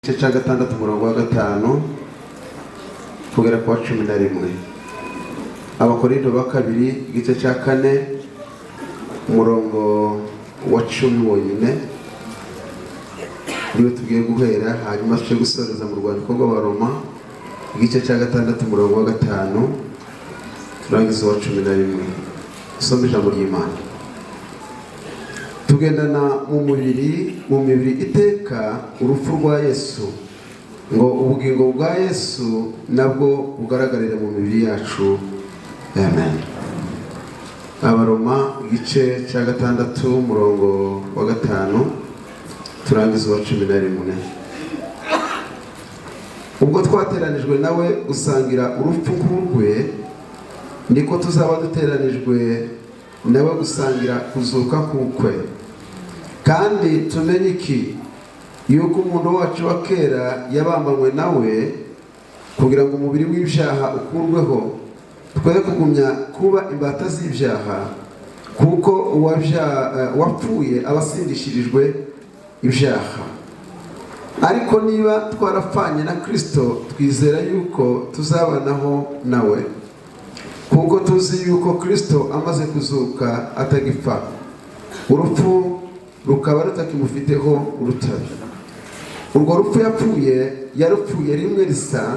Igice cya gatandatu, umurongo wa 5 kugera ku wa 11. Abakorinto ba kabiri, igice cya kane, umurongo wa 10 wonyine niwe tugiye guhera, hanyuma tujye gusoreza mu rwandiko rw'Abaroma, igice cya gatandatu, umurongo wa 5, turangiza uwa 11. Usome ijambo ry'Imana. Tugendana mu mibiri iteka urupfu rwa Yesu, ngo ubugingo bwa Yesu nabwo bugaragarire mu mibiri yacu. Amen. Abaroma, igice cya gatandatu, umurongo wa 5, turangiza uwa 11. Ubwo twateranijwe nawe gusangira urupfu nk'urwe, niko tuzaba duteranijwe nawe gusangira kuzuka kukwe. Kandi tumenye iki, yuko umuntu wacu wa kera yabambanywe nawe kugira ngo umubiri w'ibyaha ukurweho, twe kugumya kuba imbata z'ibyaha, kuko uwapfuye aba asindishirijwe ibyaha. Ariko niba twarapfanye na Kirisito, twizera yuko tuzabanaho nawe, kuko tuzi yuko Kirisito amaze kuzuka atagipfa, urupfu rukaba rutakimufiteho urutabi. Urwo rupfu yapfuye, yarupfuye rimwe risa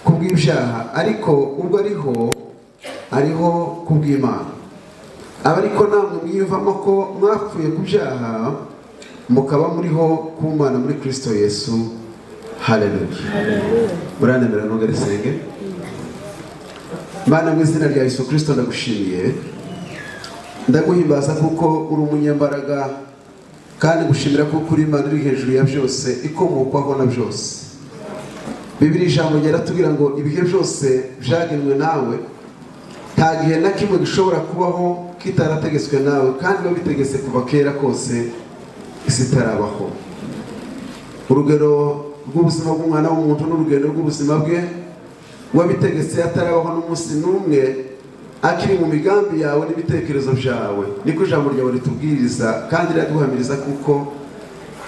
kubw'ibyaha, ariko ubwo ariho, ariho kubw'Imana. Aba ariko namwe mwiyumvamo ko mwapfuye ku byaha, mukaba muriho ku Mana muri Kirisito Yesu. Haleluya! Muranemera nongere senge. Mana, mu izina rya Yesu Kirisito, ndagushimiye, ndaguhimbaza kuko uri umunyembaraga, kandi gushimira kuko uri Imana iri hejuru ya byose, ikomokwaho na byose. Bibiri ijambo ryaratubwira ngo ibihe byose byagenwe nawe, nta gihe na kimwe gishobora kubaho kitarategetswe nawe, kandi biba bitegetse kuva kera kose isi itarabaho. Urugero rw'ubuzima bw'umwana w'umuntu n'urugendo rw'ubuzima bwe wabitegetse atarabaho n'umunsi n'umwe, akiri mu migambi yawe n'ibitekerezo byawe. Niko ijambo ryawe ritubwiriza kandi riraduhamiriza kuko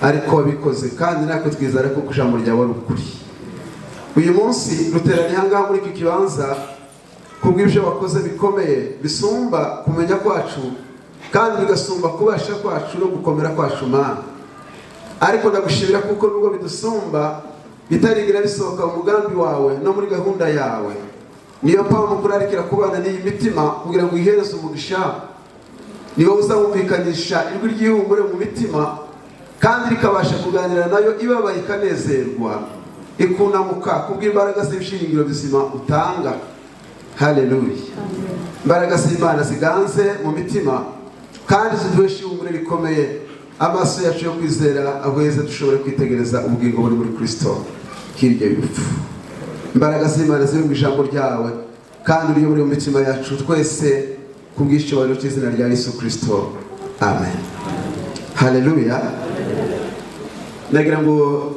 ariko wabikoze, kandi natwe twizera ko ijambo ryawe ari ukuri. Uyu munsi ruteraniye aha ngaha muri iki kibanza kubw'ibyo wakoze bikomeye, bisumba kumenya kwacu kandi bigasumba kubasha kwacu no gukomera kwacu, Mana. Ariko ndagushimira kuko nubwo bidusumba, bitarigira bisohoka mu mugambi wawe no muri gahunda yawe. Niyo mpamvu kurarikira kubana n'iyi mitima kugira ngo uyihereze umugisha. Niwo uzawumvikanisha ijwi ry'ihumure mu mitima, kandi rikabasha kuganira nayo ibabaye ikanezerwa, ikunamuka kubw'imbaraga z'ibyiringiro bizima utanga. Haleluya! Imbaraga z'Imana ziganze mu mitima kandi ziduheshe ihumure rikomeye. Amaso yacu yo kwizera ahweze, dushobore kwitegereza ubugingo buri muri Kirisito hirya y'urupfu. Imbaraga z'Imana ziri mu ijambo ryawe, kandi uriyobore mu mitima yacu twese kubw'icyubahiro cy'izina rya Yesu Kirisito. Amen. Haleluya! Ndagira ngo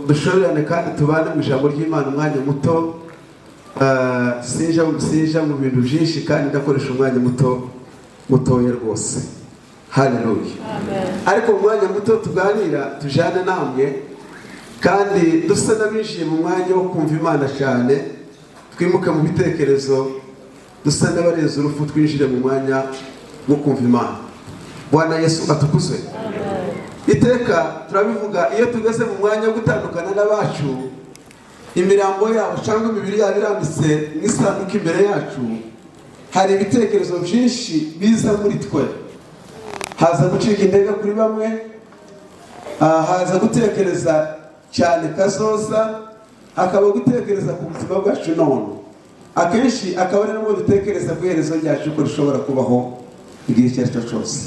dushorerane kandi tubane mu ijambo ry'Imana umwanya muto. Sinja mu bintu byinshi, kandi ndakoresha umwanya muto mutoya rwose. Haleluya! Ariko mu mwanya muto tuganira, tujyane namwe, kandi dusa n'abinjiye mu mwanya wo kumva Imana cyane, twimuke mu bitekerezo, dusa n'abarenze urupfu, twinjire mu mwanya wo kumva Imana. Bwana Yesu atukuzwe. Iteka turabivuga, iyo tugeze mu mwanya wo gutandukana n'abacu, imirambo yabo cyangwa imibiri yabo irambitse mu isanduku imbere yacu, hari ibitekerezo byinshi biza muri twe. Haza gucika intege kuri bamwe, haza gutekereza cyane kazoza, hakaba gutekereza ku buzima bwacu none. Akenshi akaba ari nabwo dutekereza ku iherezo ryacu, ko rishobora kubaho igihe icyo ari cyo cyose.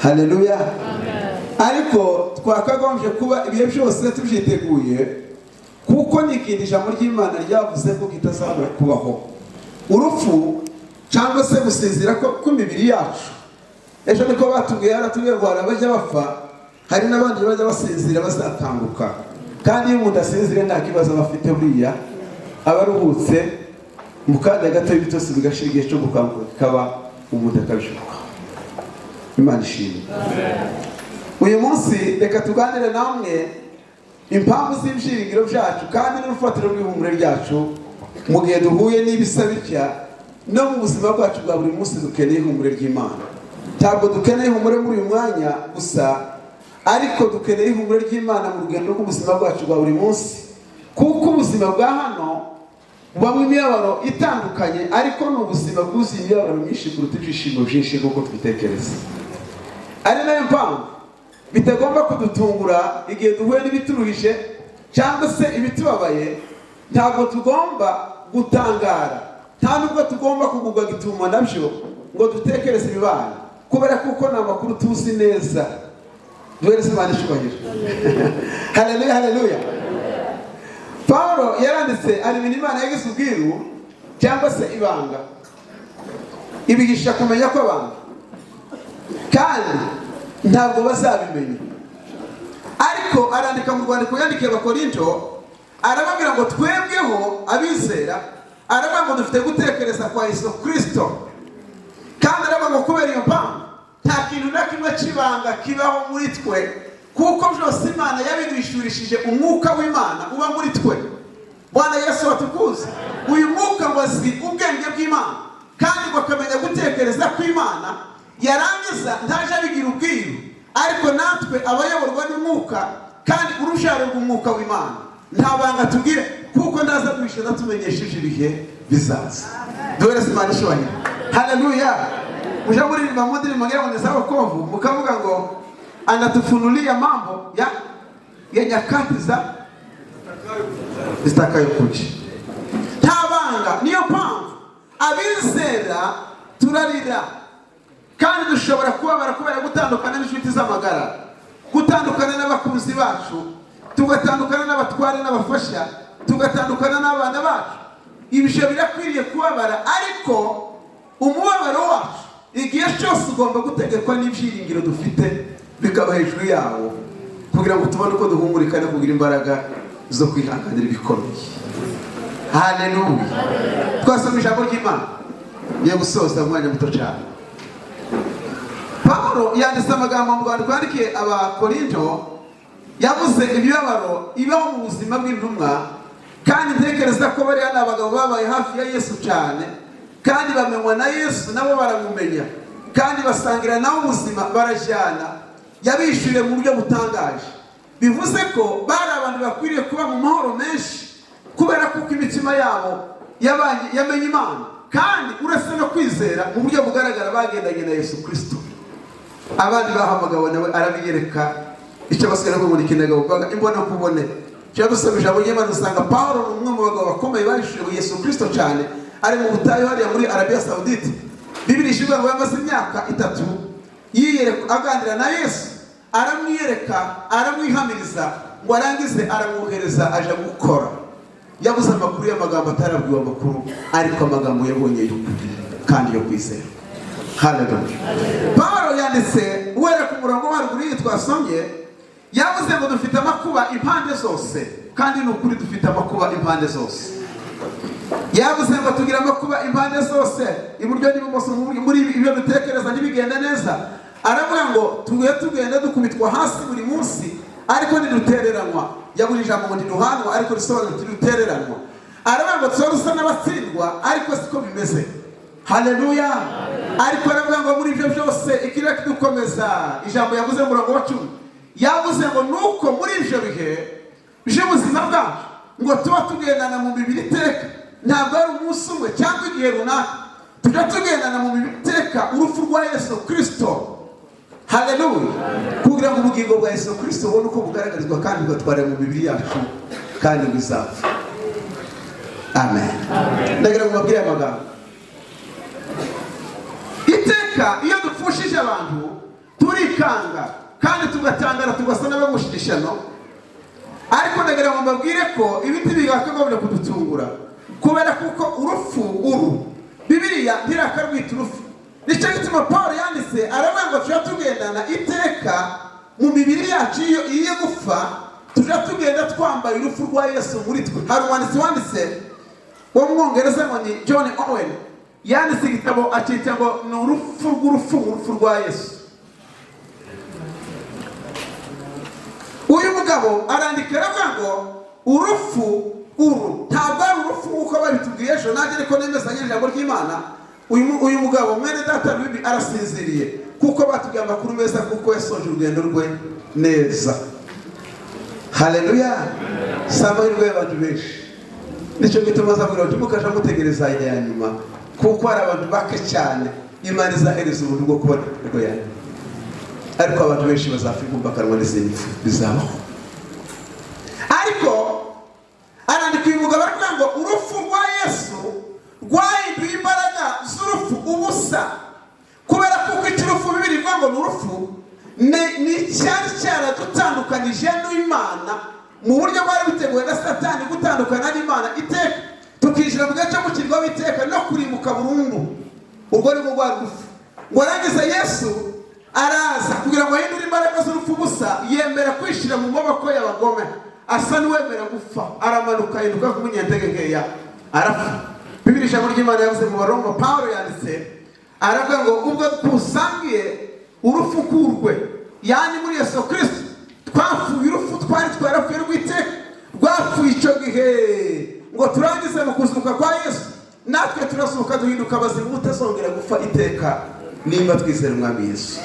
Haleluya! Ariko twakagombye kuba ibihe byose tubyiteguye, kuko ni ikintu ijambo ry'Imana ryavuze ko kitazabura kubaho, urupfu cyangwa se gusinzira kw'imibiri yacu. Ejo niko batubwiye, yaratubwiye ngo hari abajya bapfa, hari n'abandi bajya basinzira bazakanguka. Kandi iyo umuntu asinziriye nta kibazo aba afite, buriya aba aruhutse. Mu kanya gato ibitotsi bigashira, igihe cyo gukanguka kikaba, umuntu akabyuka. Imana ishimwe. Uyu munsi reka tuganire namwe. Impamvu z'ibyiringiro byacu kandi n'urufatiro rw'ihumure ryacu mu gihe duhuye n'ibisa bitya no mu buzima bwacu bwa buri munsi. Dukeneye ihumure ry'Imana. Ntabwo dukeneye ihumure muri uyu mwanya gusa, ariko dukeneye ihumure ry'Imana mu rugendo rw'ubuzima bwacu bwa buri munsi, kuko ubuzima bwa hano bubamo imibabaro itandukanye, ariko ni ubuzima bwuzuye imibabaro myinshi kuruta ibyishimo byinshi nk'uko tubitekereza. Ari nayo mpamvu bitagomba kudutungura igihe duhuye n'ibituruhije cyangwa se ibitubabaye. Ntabwo tugomba gutangara, nta nubwo tugomba kugubwa gitumo nabyo ngo dutekereze ibibaye, kubera kuko ni amakuru tuzi neza. Duhereze Imana icyubahiro. Haleluya, haleluya. Pawulo yaranditse, ari ibintu Imana yagize ubwiru cyangwa se ibanga, ibigisha kumenya ko abantu kandi ntabwo bazabimenya. Ariko arandika mu rwandiko yandikiye Abakorinto, arababwira ngo twebweho abizera, aravuga ngo dufite gutekereza kwa Yesu Kirisito. Kandi aravuga ngo kubera iyo mpamvu nta kintu na kimwe cy'ibanga kibaho muri twe, kuko byose Imana yabiduhishurishije umwuka w'Imana uba muri twe. Bwana Yesu watukuze. Uyu mwuka ngo azi ubwenge bw'Imana, kandi ngo akamenya gutekereza kw'Imana. Yarangiza ntaje abigira ubwiru, ariko natwe abayoborwa n'umwuka kandi urubyaro rw'umwuka w'Imana, nta banga tubwire, kuko ndaza duhisha tumenyesheje ibihe bizaza. Duhereze Imana icyubahiro. Haleluya. Muja muririmba mu ndirimbo ngira ngo ni za wokovu, mukavuga ngo anatufunulia mambo ya nyakati za zitakayokuja. Nta banga. Niyo mpamvu abizera turarira kandi dushobora kubabara kubera gutandukana n'inshuti z'amagara, gutandukana n'abakunzi bacu, tugatandukana n'abatware n'abafasha, tugatandukana n'abana bacu. Ibyo birakwiriye kubabara, ariko umubabaro wacu igihe cyose ugomba gutegekwa n'ibyiringiro dufite, bikaba hejuru yawo, kugira ngo tubone uko duhumurika no kugira imbaraga zo kwihanganira ibikomeye. Haleluya. Twasoma ijambo ry'Imana. Ngiye gusoza umwanya muto cyane. Pawulo yanditse amagambo mu rwandiko yandikiye Abakorinto. Yavuze imibabaro ibaho mu buzima bw'intumwa, kandi ntekereza ko bariya ni abagabo babaye hafi ya Yesu cyane, kandi bamenywa na Yesu, nabo baramumenya, kandi basangira nawe ubuzima, barajyana. Yabishyuriye mu buryo butangaje. Bivuze ko bari abantu bakwiriye kuba mu mahoro menshi, kubera kuko imitima yabo yamenye Imana, kandi uretse no kwizera, mu buryo bugaragara bagendanye na Yesu Kirisito. Abandi bahamagawe nawe arabiyereka. Icyo basigaye ngo ni kinega baga imbona kubone. Cyo dusoma ijambo ry'Imana, usanga Paulo ni umwe mu bagabo bakomeye bahishuriwe Yesu Kristo cyane. Ari mu butayu hariya muri Arabia Saudite, Bibiri ishivuga ngo yamaze imyaka 3 yiyereka, aganira na Yesu, aramwiyereka, aramwihamiriza, ngo arangize aramwohereza aja gukora. Yabuze amakuru y'amagambo atarabwiwe amakuru, ariko amagambo yabonye y'ukuri kandi yo kwizera. Haleluya. Paulo yanditse uhereye ku murongo wa haruguru y'iyi twasomye. Yavuze ngo dufite amakuba impande zose, kandi ni ukuri dufite amakuba impande zose. Yavuze ngo tugira amakuba impande zose, iburyo n'ibumoso, muri ibyo dutekereza ntibigenda neza. Aravuga ngo tugiye tugenda dukubitwa hasi buri munsi, ariko ntidutereranwa. Yabuze ijambo ngo ntiduhanwa, ariko risobanura ntidutereranwa. Aravuga ngo tuba dusa n'abatsindwa, ariko siko bimeze. Haleluya. Ariko aravuga ngo muri ibyo byose ikiriya kidukomeza, ijambo yavuze mu murongo wa 10, yavuze ngo nuko muri ibyo bihe by'ubuzima bwacu ngo tuba tugendana mu mibiri iteka. Ntabwo ari umunsi umwe cyangwa igihe runaka, tujya tugendana mu mibiri iteka urupfu rwa Yesu Kirisito. Haleluya. Kugira ngo ubugingo bwa Yesu Kirisito bubone uko bugaragarizwa kandi bugatwarira mu mibiri yacu kandi buzapfa. Amen. Ndagira ngo mbabwire amagambo. Iteka iyo dupfushije abantu turikanga kandi tugatangara, tugasa n'abagushije ishyano. Ariko ndagira ngo mbabwire ko ibiti bigakagombye kudutungura, kubera kuko urupfu uru Bibiliya ntirakarwita urupfu. Nicyo gituma Paul yanditse, aravuga ngo tujya tugendana iteka mu mibiri yacu iyo iye gupfa, tujya tugenda twambaye urupfu rwa Yesu muri twe. Hari umwanditsi wanditse wo mu Mwongereza ngo ni John Owen, yanditse igitabo akita ngo ni urupfu rw'urupfu, urupfu rwa Yesu. Uyu mugabo Mugabo arandika, aravuga ngo urupfu uru ntabwo ari urupfu nk'uko babitubwiye ejo. Nanjye ariko nemezanye ijambo ry'Imana. Uyu mugabo mwene data Rubibi arasinziriye, kuko batubwiye amakuru meza, kuko yasoje urugendo rwe neza. Haleluya! Si amahirwe y'abantu benshi. Nicyo gituma azabwira bati: "Mukaja mutegereza ya nyuma," kuko hari abantu bake cyane Imana izahereza ubuntu bwo kubona intego ya nyuma, ariko abantu benshi bazapfa inkumbakanwa n'izindi mpfu bizabaho. Ariko arandika uyu mugabo, aravuga ngo urupfu rwa Yesu rwahinduye imbaraga z'urupfu ubusa, kubera kuko icyo urupfu bibiri bivuga ngo ni urupfu, ni icyari cyaradutandukanyije n'Imana mu buryo bwari buteguwe na Satani, gutandukana n'Imana iteka, tukinjira mu gihe cyo gukirwaho iteka no kurimbuka burundu. Urwo ni rwo rwari urupfu. Ngo arangize, Yesu araza kugira ngo ahindure imbaraga z'urupfu busa, yemera kwishyira mu maboko y'abagome, asa n'uwemera gupfa, aramanuka, ahinduka nk'umunyantege nkeya, arapfa. Bibiri, ijambo ry'Imana yavuze mu Baroma, Pawulo yanditse aravuga ngo ubwo twusangiye urupfu kurwe, yani muri Yesu Kirisito twapfuye urupfu twari twarapfuye rw'iteka, rwapfuye icyo gihe, ngo turangize mu kuzuka kwa Yesu natwe turazuka, duhinduka abazima, utazongera gupfa iteka nimba twizera Umwami Yesu.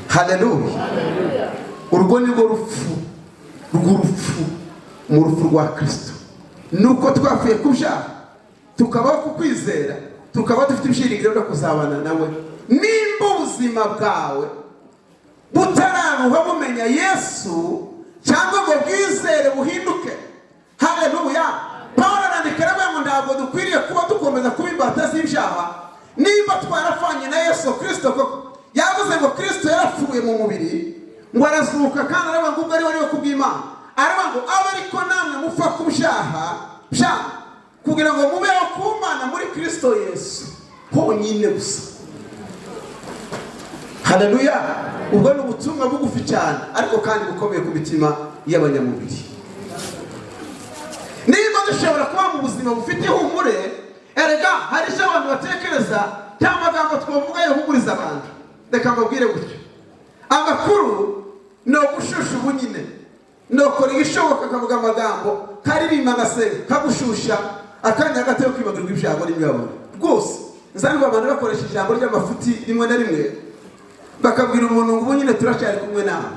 Haleluya! Urwo ni rwo rupfu rw'urupfu mu rupfu rwa Kirisito, ni uko twapfuye ku byaha, tukabaho ku kwizera, tukaba dufite ibyiringiro byo kuzabana nawe. Nimba ubuzima bwawe butararuha bumenya Yesu cyangwa ngo bwizere buhinduke, haleluya! Paul arandika, aravuga ngo ntabwo dukwiriye kuba dukomeza kuba imbata z'ibyaha nimba twarafanye na Yesu Kirisito koko. Yavuze ngo Kirisito yarapfuye mu mubiri, ngo arazuka, kandi aravuga ngo ubwo ari we ari we kubw'Imana. Aravuga ngo abe ariko namwe mupfa ku byaha byanyu kugira ngo mubeho ku Mana muri Kirisito Yesu honyine gusa. Haleluya! Ubwo ni ubutumwa bugufi cyane ariko kandi bukomeye ku mitima y'abanyamubiri. Niba dushobora kuba mu buzima bufite ihumure, erega hari icyo abantu batekereza cyangwa amagambo twavuga yahumuriza abantu. Reka mbabwire gutyo: amakuru ni ugushusha ubu nyine, nukora ibishoboka, akavuga amagambo, karirimba, agasenga, kagushusha akanya gato yo kwibagirwa ibyago n'imibabaro rwose. Nzanirwa abantu bakoresha ijambo ry'amafuti rimwe na rimwe, bakabwira umuntu ngo ubu nyine turacyari kumwe nawe,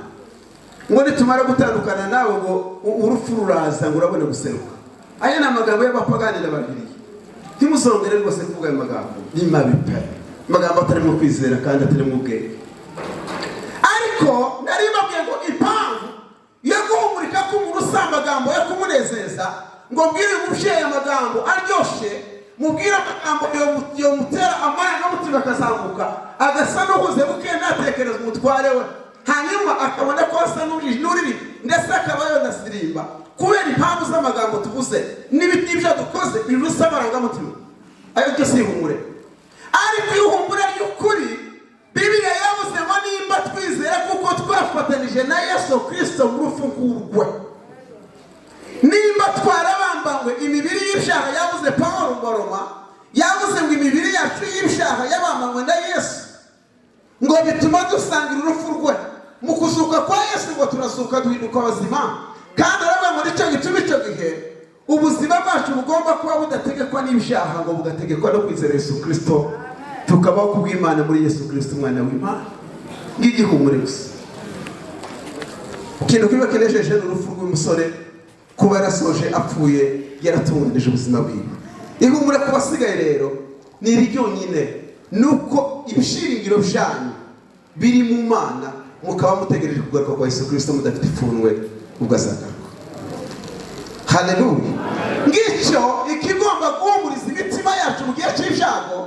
ngo nitumara gutandukana nawe ngo urupfu ruraza, ngo urabone guseruka. Aya ni amagambo y'abapagani n'ababiriye. Ntimuzongere rwose kuvuga ayo magambo, ni mabi pe, amagambo atarimo kwizera kandi atarimo ubwenge. Ariko nari mbabwiye ngo impamvu yo guhumurika k'umuntu si amagambo yo kumunezeza, ngo mbwire uyu mubyeyi amagambo aryoshye, mubwire amagambo yomutera amarangamutima akazamuka, agasa n'uhuze buke, ntatekereza umutware we, hanyuma akabona ko asa n'uriri, ndetse akaba yonasirimba kubera impamvu z'amagambo tuvuze n'ibyo dukoze birusa amarangamutima. Ayo byo si ihumure. Ariko ihumure ry'ukuri, Bibiliya yavuze ngo nimba twizera kuko twafatanije na Yesu Kirisito mu rupfu nk'urwe, nimba twarabambanywe imibiri y'ibyaha, yavuze Paul mu Baroma, yavuze ngo imibiri yacu y'ibyaha yabambanywe na Yesu, ngo bituma dusangira urupfu rwe. Mu kuzuka kwa Yesu ngo turazuka, duhinduka abazima. Kandi aravuga ngo nicyo gituma icyo gihe ubuzima bwacu bugomba kuba budategekwa n'ibyaha, ngo bugategekwa no kwizera Yesu Kirisito, tukabaho kubw'Imana muri Yesu Kirisito umwana w'Imana. Ng'igihumure gusa. Ikintu kiba kinejeje ni urupfu rw'umusore, kuba yarasoje apfuye yaratunganije ubuzima bwiwe. Ihumure ku basigaye rero ni iri ryonyine, ni uko ibyiringiro byanyu biri mu Mana, mukaba mutegereje kugaruka kwa Yesu Kirisito mudafite ipfunwe ubwo azagaruka. Haleluya! Ngicyo ikigomba guhumuriza imitima yacu mu gihe cy'ibyago.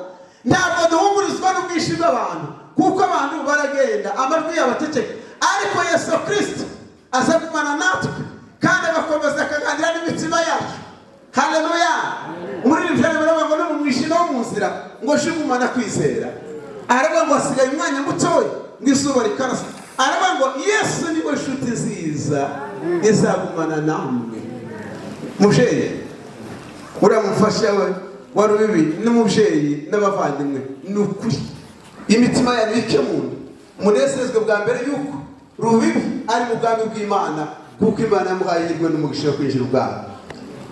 Ntabwo duhumurizwa n'ubwinshi bw'abantu, kuko abantu baragenda, amajwi yabo aceceka, ariko Yesu Kirisito aza gumana natwe kandi agakomeza akaganira n'imitima yacu. Haleluya! Umuririmbyi aravuga ngo no mu mwijima wo mu nzira ngo shigumana kwizera. Aravuga ngo hasigaye umwanya mutoya ngo izuba rikarasa. Aravuga ngo Yesu niwe nshuti nziza izagumana namwe. Mubyeyi, uriya mufasha we wari ubibi n'umubyeyi n'abavandimwe, ni ukuri imitima yanyu ikemunda, munezezwe bwa mbere yuko Rubibi ari mu bwami bw'Imana. Kuko Imana yamuhaye ihirwe n'umugisha wo kwinjira ubwami.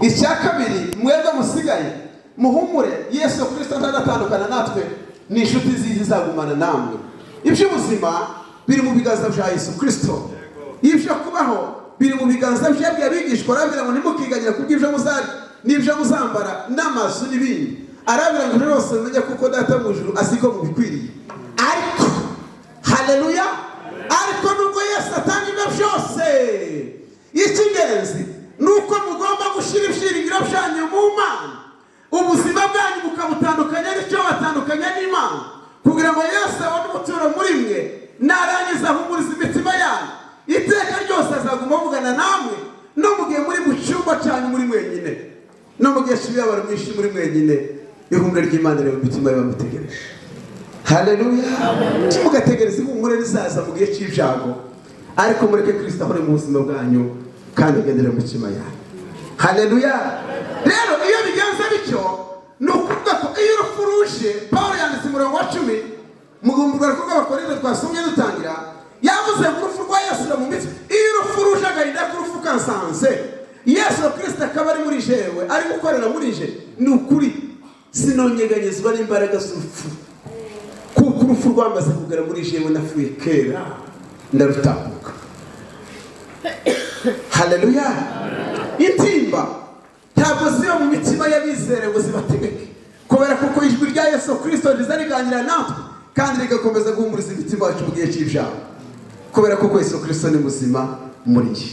Icya kabiri, mwebwe musigaye muhumure, Yesu Kirisito ntazatandukana natwe, ni inshuti nziza izagumana namwe. Iby'ubuzima biri mu biganza bya Yesu Kirisito, ibyo kubaho biri mu biganza bye. Yabwiye abigishwa, arababwira ngo ntimukiganyire ku bw'ibyo muzarya n'ibyo muzambara n'amazu n'ibindi. Arababwira ngo ibyo byose mumenye kuko Data mu ijuru azi ko mubikwiriye. Ariko haleluya, ariko nubwo Yesu atanga ibyo byose, icy'ingenzi ni uko mugomba gushyira ibyiringiro byanyu mu Mana, ubuzima bwanyu bukabutandukanya n'icyo batandukanya n'Imana, kugira ngo Yesu abone ubuturo muri mwe, narangiza ahumuriza imitima yanyu. Iteka ryose azaguma avugana namwe, no mu gihe muri mu cyumba cyanyu muri mwenyine, no mu gihe cy'imibabaro myinshi muri mwenyine. Ihumure ry'Imana riri mu mitima y'abamutegereje. Haleluya! Ntimugategereze ihumure rizaza mu gihe cy'ibyago, ariko mureke Kirisito ahore mu buzima bwanyu kandi agendere mu mitima yanyu. Haleluya! Rero iyo bigenze bityo, ni ukuvuga ko iyo urupfu ruje, Paul yanditse umurongo wa 10 mu rwandiko rw'Abakorinto twasomye dutangira, yavuze ngo urupfu rwa Yesu mu mitsi. Iyo urupfu ruje, agahinda k'urupfu kansanze, Yesu Kirisito akaba ari muri jewe, ari gukorera muri je, ni ukuri sinonyeganyezwa n'imbaraga z'urupfu, kuko urupfu rwamaze kugera muri jewe, napfuye kera ndarutambuka. Haleluya! Intimba ntabwo ziba mu mitima y'abizere ngo zibategeke, kubera kuko ijwi rya Yesu Kirisito riza riganira natwe kandi rigakomeza guhumuriza imitima yacu mu gihe cy'ibyago, kubera kuko Yesu Kirisito ni muzima muri njye.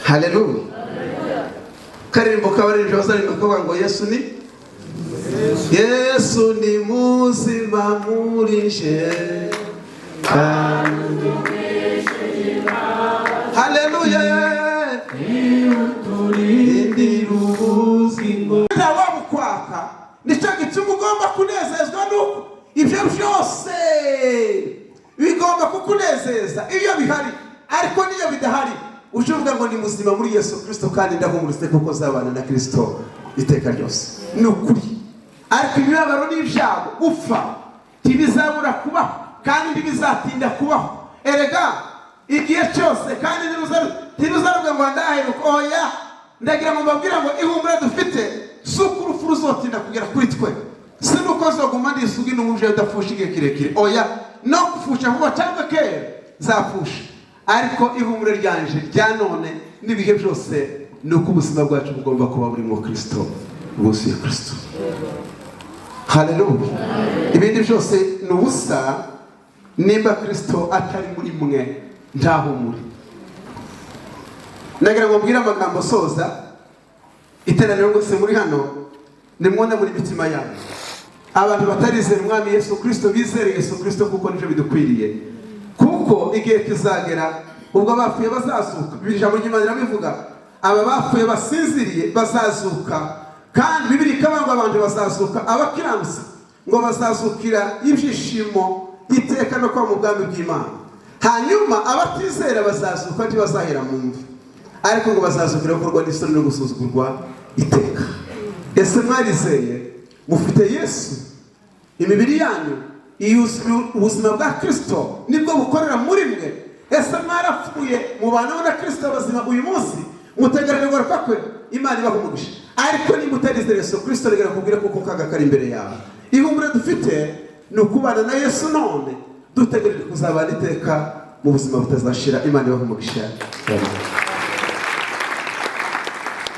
Haleluya! Karirimbo kabaririmbyi bazaririmba kuvuga ngo Yesu ni muzima muri nje kandi, haleluya, Turindira ubugingo. Ntawabukwaka. Nicyo gituma ugomba kunezezwa nuko ibyo byose bigomba kukunezeza iyo bihari, ariko n'iyo bidahari uje uvuga ngo ni muzima muri Yesu Kirisito kandi ndahumuritse kuko zabana na Kirisito iteka ryose. Ni ukuri, ariko imibabaro n'ibyago, gupfa, ntibizabura kubaho kandi ntibizatinda kubaho. Erega igihe cyose kandi ntiruzaruga ngo ndaheruka. Oya, ndagira ngo mbabwire ngo ihumure dufite si uko urupfu ruzotinda kugera kuri twe, si nuko zoguma ndisugi n'umubyeyi udapfusha igihe kirekire. Oya, no gupfusha vuba cyangwa kera zapfusha, ariko ihumure ryanje rya none n'ibihe byose ni uko ubuzima bwacu bugomba kuba burimo Kirisito, bwuzuye Kirisito. Haleluya! Ibindi byose ni ubusa nimba Kirisito atari muri mwe, ntahumure. Ndagira ngo mbwire amagambo soza iteraniro rwose muri hano, nimwone muri mitima yanyu abantu batarizera Umwami Yesu Kirisito bizere Yesu Kirisito, kuko nibyo bidukwiriye, kuko igihe kizagera ubwo abapfuye bazazuka. Bibiri, ijambo ry'Imana rirabivuga, aba bapfuye basinziriye bazazuka, kandi Bibiri ikavuga ngo abantu bazazuka, abakiranutsi ngo bazazukira ibyishimo iteka no kuba mu bwami bw'Imana, hanyuma abatizera bazazuka ntibazahera mu mva, ariko ngo bazazukira gukorwa n'isoni no gusuzugurwa iteka. Ese mwarizeye? Mufite Yesu? Imibiri yanyu yuzuye ubuzima bwa Kirisito, nibwo bukorera muri mwe? Ese mwarapfuye mubanaho na Kirisito bazima uyu munsi, mutegereje kugaruka kwe? Imana ibaha umugisha. Ariko niba utarizera Yesu Kirisito, reka kubwira kuko kaga kari imbere yawe. Ihumure dufite ni ukubana na Yesu none, dutegereje kuzabana iteka mu buzima butazashira. Imana ibaha umugisha. Amen.